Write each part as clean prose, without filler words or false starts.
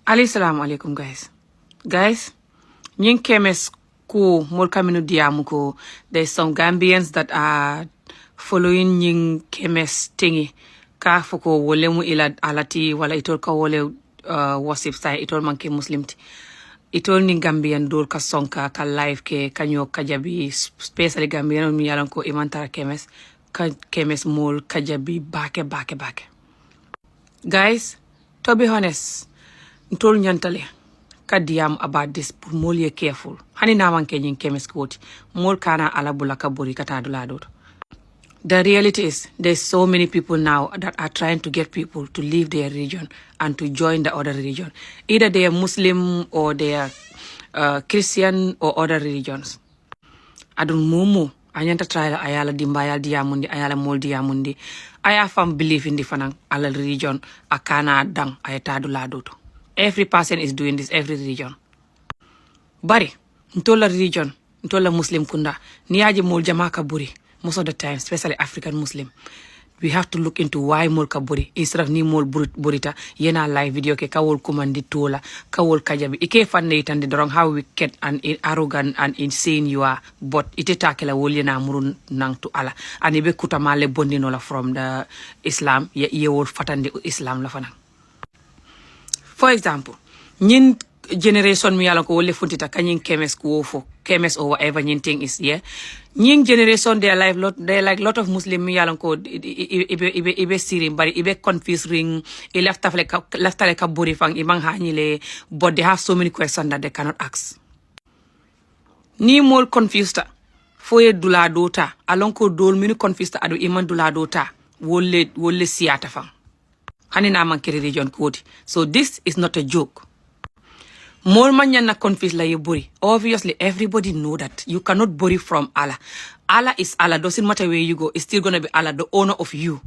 Assalamu alaikum, guys. Guys, nying kemes ko mol kamino diamuko. There's some Gambians that are following nying kemes tingi. Ka foko wole mu ila alati wala itol ka wole wasip sai itol manke muslim ti. Itol ni Gambian dol ka sonka ka live ke kanyo kajabi especially Gambian mi yalan ko imantara kemes ka kemes mol kajabi bake. Guys, to be honest, ntol nyantale kadiyam about this pour mol ye careful hani na manke nyin kemes kwoti mol kana ala bulaka buri kata dula. The reality is there's so many people now that are trying to get people to leave their region and to join the other religion. Either they are Muslim or they are Christian or other religions. Adun mumu anyanta try la ayala dimbayal diamundi ayala mol diamundi aya fam believe in the fanang ala religion akana dang ayata dula. Every person is doing this, every religion. Bari, ntola religion, ntola Muslim kunda, niaje mol jama kaburi. Most of the time, especially African Muslim, we have to look into why mol kaburi. Instead of ni mol burita, yena live video ke kawol kumandi tola, kawol kajabi. Ike fanne itande dorong how wicked and arrogant and insane you are. But ite takela wol yena murun nang to Allah. And ibe kutamale bondinola from the Islam, ye wol fatande Islam la fanang. For example, nyin generation mi yala ko wole funtita kanyin kemes ko wofo kemes or whatever nyin thing is yeah. Nyin generation they like lot of Muslim mi yala ko ibe sirim bari ibe confusing e left like a buri fang imang hanyile but they have so many questions that they cannot ask. Ni mol confused foye dula dota alon ko dol minu confused adu iman dula dota wolle siata fang. Hanina mankere region kodi. So this is not a joke. More manya na confuse la you buri. Obviously, everybody know that you cannot buri from Allah. Allah is Allah. Doesn't matter where you go. It's still gonna be Allah, the owner of you.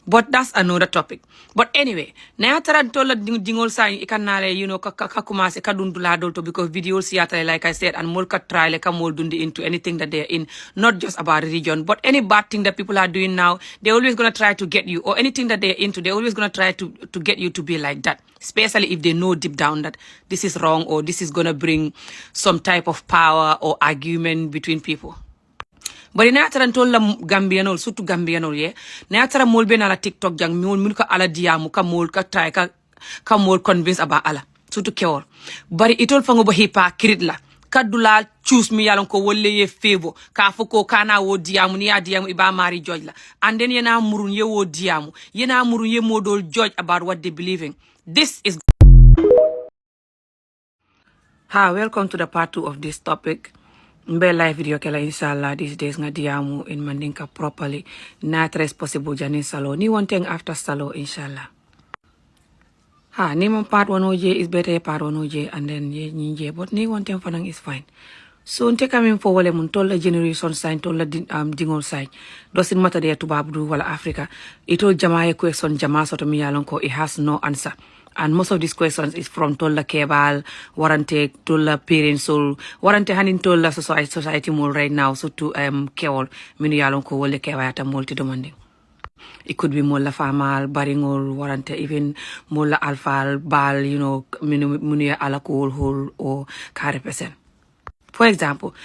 But that's another topic. But anyway, na yatara tola dingol sign ikanale you know kakumase kadundula dolto because videos yatara like I said and more ka try like more dundi into anything that they're in, not just about religion, but any bad thing that people are doing now, they're always gonna try to get you, or anything that they're into, they're always gonna try to get you to be like that. Especially if they know deep down that this is wrong or this is gonna bring some type of power or argument between people. But in atara ntola Gambianol, surtout Gambianol, yeah. Na atara mol ben ala TikTok jang mol ka ala diamu ka mol ka try ka mol convince about Allah. Surtout kewol. Bari itol fango ba hipa kirit la. Kadula choose mi yalon ko wolle ye favor. Ka foko kana wo diamu ni ya diamu iba mari judge la. And then yena murun ye wo diamu. Yena murun ye modol judge about what they believe in. This is welcome to the part 2 of this topic. Mbe live video kela inshallah these days nga diamu in Mandinka properly. Not possible janin salo. Ni one thing after salo inshallah. Ni mon part 1 oje is better part 1 oje and then ye ninje but ni one thing fanang is fine. So nte coming for wale mun tolla generation sign tolla dingol sign. Doesn't matter there to babdu wala Africa. It all jamaye question jama soto mi yalon ko it has no answer. And most of these questions is from tolla kebal, warante tolla parents or warante hanin tolla society mol right now so to kewol minu yalon ko wole kewata multi demanding. It could be mola famal, baringol, warante even mola alfal, bal, you know, minu alcohol hole or carepesen. For example,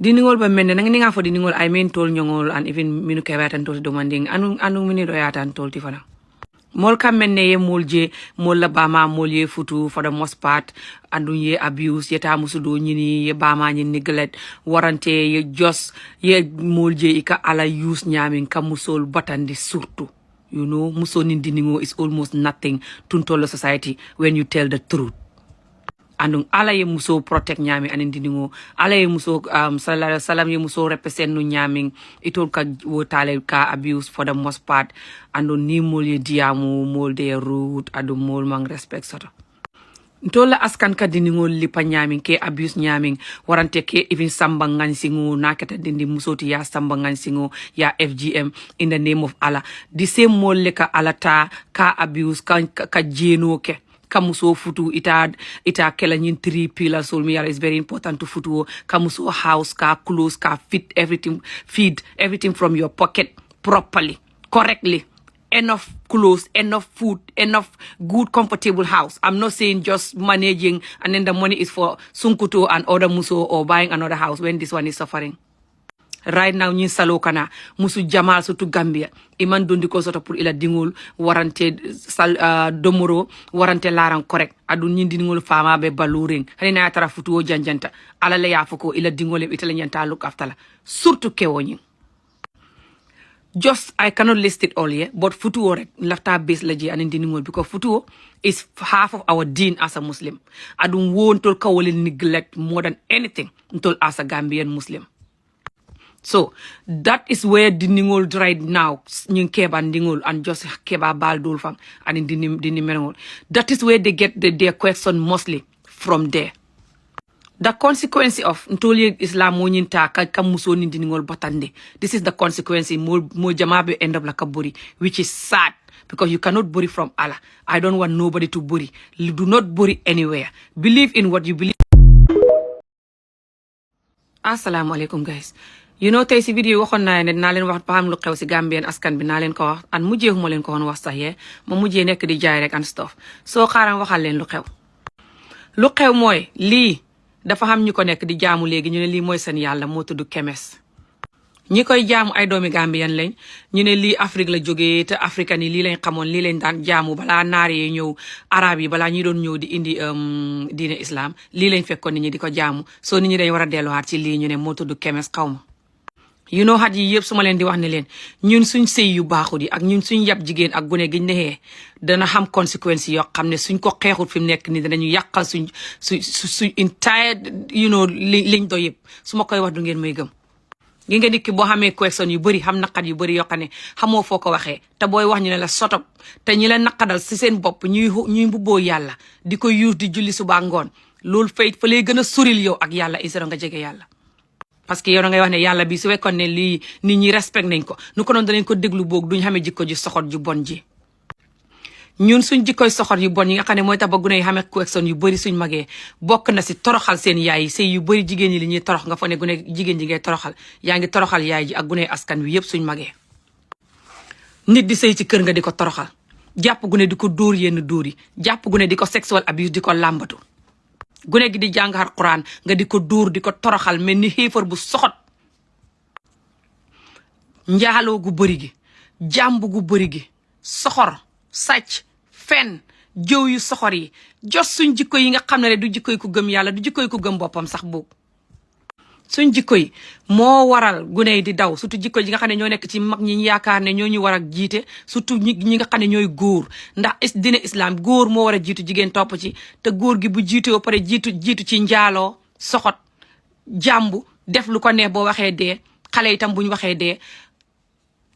diningol ba mende nang ninga fo diningol I mean tol nyongol and even minu kewata and tol demanding anu minu doyata and tol tifana. Mol kam menne ye molje molla bama molye futu for the most part andu ye abuse yeta musudo nyini ye bama nyi neglect warante ye just ye molje ika ala use nyamin kam musol batandi surtout you know muso nindiningo is almost nothing to the society when you tell the truth. Andung ala ye muso protect nyami anindingo ala ye muso salam ye muso represent no nyaming itol ka wotale ka abuse for the most part ando ni mol ye diamu mol de root adu mol mang respect soto ntola askan ka diningo lipa nyaming ke abuse nyaming warante ke even samba ngansingo nakata dindi musoti ya samba ngansingo ya FGM in the name of Allah the same mol leka alata ka abuse ka jeno ke kamuso futu ita kela nyin 3 pillars so me is very important to futu kamuso house ka clothes ka feed everything from your pocket properly correctly enough clothes, enough food, enough good, comfortable house. I'm not saying just managing and then the money is for Sunkuto and other muso or buying another house when this one is suffering. Right now ñi salo kana musu jamal surtout Gambia iman dondi ko soto pour ila dingol warante domoro warante laran correct adun ñi dingol fama be baluring hani na tara futuo janjanta ala la yafuko ila dingol e itala nyanta look aftala surtout kewoñi. Just I cannot list it all here, but futuo rek lafta base la je anin dingol because futuo is half of our deen as a Muslim. Adun won tol kawole neglect more than anything tol as a Gambian Muslim. So that is where the ningol right now nyung keba ningol and just keba bal dolfang and in the meningol. That is where they get their question mostly from there. The consequence of ntoli Islam mo nyinta ka muso ni ningol batande. This is the consequence mo jamabe end up like a buri, which is sad because you cannot bury from Allah. I don't want nobody to bury. Do not bury anywhere. Believe in what you believe. Assalamu alaikum guys. You know tey si vidéo waxoon naa ne dinaa leen wax ba xam lu xew si Gambian askan bi naa leen ko wax and mujjee fu ma leen ko woon wax sax yee ma mujjee nekk di jaay rek and stuff soo xaaral waxal leen lu xew mooy lii dafa xam ñu ko nekk di jaamu léegi ñu ne lii mooy seen yàlla moo tudd kemes ñi koy jaamu ay doomi Gambian lañ ñu ne lii Afrique la jógee te africain yi lii lañ xamoon lii lañ daan jaamu balaa naar yi ñëw arab yi balaa ñi doon ñëw di indi diine islam lii lañ fekkoon nit ñi di ko jaamu soo nit ñi dañ war a delluwaat ci lii ñu ne moo tudd kemes xaw ma you know xat yi yëpp su ma leen di wax ne leen ñun suñ sëy yu baaxut yi ak ñun suñ yab jigéen ak gune giñ nexee dana xam conséquences yoo xam ne suñ ko xeexut fi mu nekk ni danañu yàqal suñ entire you know liñ do yëpp su ma koy wax du ngeen may gëm gi nga dikki boo xamee question yu bëri xam naqat yu bëri yoo xam ne xamoo foo ko waxee te booy wax ñu ne la sotop te ñi la naqadal si seen bopp ñuy mbubboo yàlla di ko yuus di julli suba ngoon loolu fay fa lay gën a suril yow ak yàlla isero nga jege yàlla parce que yow da ngay wax ne yàlla bi su fekkoon ne lii nit ñi respect nañ ko nu ko doon danañ ko déglu boog duñ xamee jikko ju soxot ju bon ji ñun suñ jikkoy soxot yu bon yi nga xam ne mooy tax ba gune yi xamee question yu bëri suñ magee bokk na si toroxal seen yaay yi sëy yu bëri jigéen ñi li ñuy torox nga fa ne gune jigéen ji ngay toroxal yaa ngi toroxal yaay ji ak gune askan wi yëpp suñ magee nit di sëy ci kër nga di ko toroxal jàpp gune di ko dóor yenn dóor yi jàpp gune di ko sexual abuse di ko làmbatu gune gi di jàng Alxuraan nga di ko dóor di ko toroxal mel ni xéefar bu soxot njaaloo gu bëri gi jàmb gu bëri gi soxor sàcc fen jëw yu soxor yi jos suñ jikko yi nga xam ne du jikko yi ku gëm yàlla du jikko yi ku gëm boppam sax boobu suñ jikko yi moo waral gune yi di daw surtout jikko yi nga xam ne ñoo nekk ci mag ñi yaakaar ne ñoo ñu war a jiite surtout ñi nga xam ne ñooy góor ndax dina islam góor moo war a jiitu jigéen topp ci te góor gi bu jiite ba pare jiitu ci njaaloo soxot jàmbu def lu ko neex boo waxee dee xale itam buñ waxee dee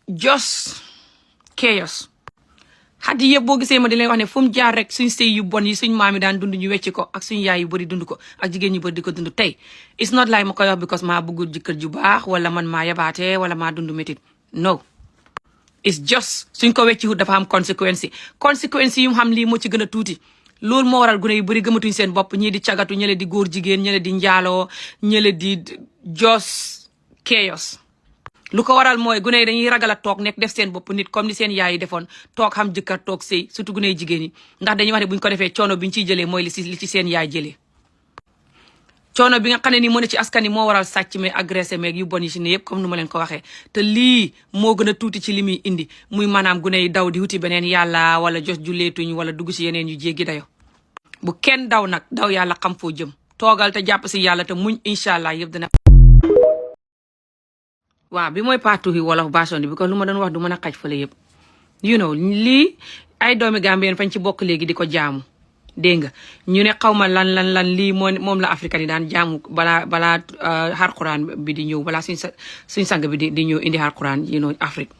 jos chaos xat yi yëpp boo gisee ma di leen wax ne fu mu jaar rek suñ sëy yu bon yi suñ maam yi daan dund ñu wecci ko ak suñ yaay yu bëri dund ko ak jigéen ñu bëri di ko dund tey it's not like ma koy wax because maa bëggul jëkkër ju baax wala man maa yabaate wala maa dund métit no it's just suñ ko wecci hut dafa am conséquence yi mu xam lii moo ci gën a tuuti loolu moo waral gune yu bëri gëmatuñ seen bopp ñii di cagatu ñële di góor jigéen ñële di njaaloo ñële di jos chaos lu ko waral mooy gune yi dañuy ragal a toog nekk def seen bopp nit comme ni seen yaay yi defoon toog xam jëkkër toog sëy surtout gune yi jigéen yi ndax dañuy wax ne buñ ko defee coono biñ ciy jëlee mooy li ci seen yaay jëlee coono bi nga xam ne ni moo ne ci askan yi moo waral sàcc mais agressé meeg yu bon yi ci ne yëpp comme nu ma leen ko waxee te lii moo gën a tuuti ci li muy indi muy maanaam gune yi daw di wuti beneen yàlla wala jos julleetuñ wala dugg ci yeneen yu jéggi dayo bu kenn daw nag daw yàlla xam foo jëm toogal te jàpp si yàlla te muñ incha allah yëpp dina waaw bi mooy partout yi wolof version bi because lu ma doon wax du mën a xaj fële yëpp you know lii ay doomi Gambien fañ ci bokk léegi di ko jaamu dégg nga ñu ne xaw ma lan lii moom la africain yi daan jaamu balaa Alxuraan bi di ñëw balaa suñ sang bi di ñëw indi Alxuraan you know Afrique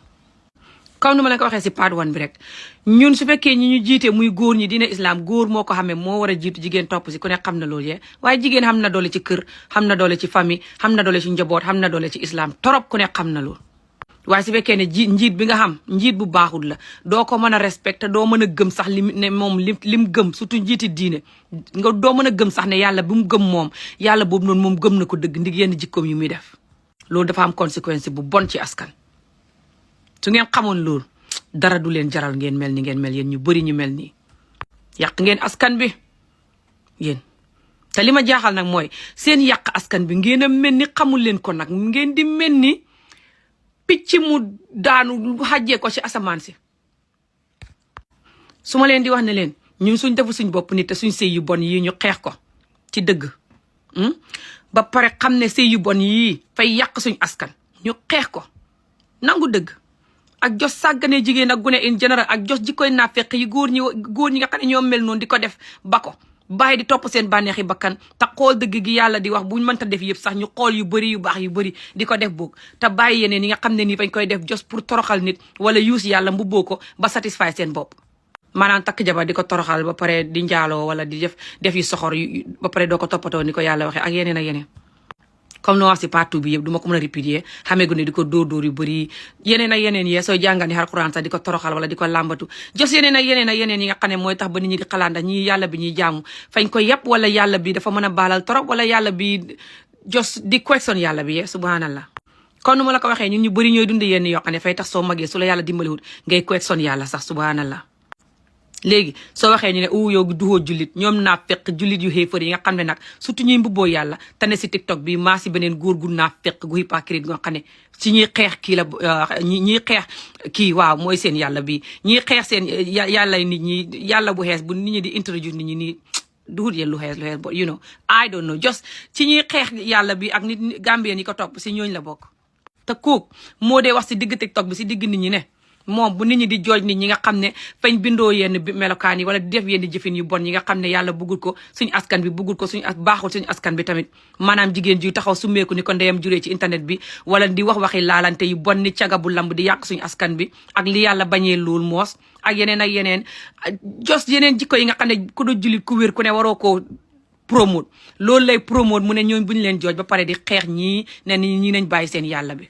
comme nu ma la ko waxee si part 1 bi rek ñun su fekkee ñi ñu jiite muy góor ñi dina islam góor moo ko xamee moo war a jiitu jigéen topp si ku ne xam na loolu yee waaye jigéen xam na doole ci kër xam na doole ci famille xam na doole ci njaboot xam na doole ci islam torop ku ne xam na loolu waaye su fekkee ne njiit bi nga xam njiit bu baaxul la doo ko mën a respecté doo mën a gëm sax ne moom lim gëm surtout njiiti diine nga doo mën a gëm sax ne yàlla bi mu gëm moom yàlla boobu noonu moom gëm na ko dëgg ndig yenn jikkoom yu muy def loolu dafa am conséquence bu bon ci askan su ngeen xamoon loolu dara du leen jaral ngeen mel ni ngeen mel yéen ñu bëri ñu mel nii yàq ngeen askan bi yéen. te li ma jaaxal nag mooy seen yàq askan bi ngeen a mel ni xamul leen ko nag ngeen di mel ni picc mu daanu xàjjee ko ci asamaan si. su ma leen di wax ne leen ñun suñ defu suñ bopp nit te suñ sëy yu bon yii ñu xeex ko ci dëgg ba pare xam ne sëy yu bon yii fay yàq suñ askan ñu xeex ko nangu dëgg ak jos sàggane jigéen ak gune in général ak jos ji koy naafeq yi góor ñi nga xam ne ñoo mel noonu di ko def ba ko bàyyi di topp seen bànneexi bakkan te xool dëgg gi yàlla di wax buñ mënta def yëpp sax ñu xool yu bëri yu baax yu bëri di ko def boog te bàyyi yeneen yi nga xam ne nii fañ koy def jos pour toroxal nit wala yuus yàlla mbubboo ko ba satisfy seen bopp. maanaam takk jabar di ko toroxal ba pare di njaaloo wala di def yu soxor ba pare doo ko toppatoo ni ko yàlla waxee ak yeneen ak yeneen. comme no wax si partout bi yëpp du ma ko mën a répéter xamee gu ne di ko dóor yu bëri yeneen ak yeneen yee sooy jàngani alxuraan sax di ko toroxal wala di ko làmbatu jos yeneen ak yeneen ak yeneen yi nga xam ne mooy tax ba nit ñi di xalaat ndax ñi yàlla bi ñuy jaamu fañ ko yëpp wala yàlla bi dafa mën a baalal torop wala yàlla bi jos di question yàlla bi yee subhanallah. kon nu ma la ko waxee ñun ñu bëri ñooy dund yenn yoo xam ne fay tax soo magee su la yàlla dimbaliwut ngay question yàlla sax subhanallah. léegi soo waxee ñu ne yow duhoo jullit ñoom naa fekk jullit yu xéefar yi nga xam ne nag surtout ñuy mbubboo yàlla te ne si TikTok bi maa si beneen góor gu naa fekk gu hypocrite nga xam ne ci ñuy xeex kii la ñiy xeex kii waaw mooy seen yàlla bi ñiy xeex seen yàlla nit ñi yàlla bu xees bu nit ñi di introduce nit ñi nii duhut yéen lu xees but you know I don't know just ci ñuy xeex yàlla bi ak nit Gambien yi ko topp si ñooñ la bokk te kooku moo dee wax si digg TikTok bi si digg nit ñi ne moom bu nit ñi di jooj nit ñi nga xam ne fañ bindoo yenn melokaan yi wala di def yenn jëfin yu bon yi nga xam ne yàlla bëggul ko suñu askan bi bëggul ko baaxul suñu askan bi tamit maanaam jigéen ji taxaw summeeku ni ko ndeyam juree ci internet bi wala di waxi laalante yu bon ni caga bu lamb di yàq suñu askan bi ak li yàlla bañee lool moos ak yeneen jos yeneen jikko yi nga xam ne ku do julit ku wér ku ne waroo koo promote loolu lay promote mu ne ñooñ bu ñu leen jooj ba pare di xeex ñii ne ñii nañ bàyyi seen yàlla bi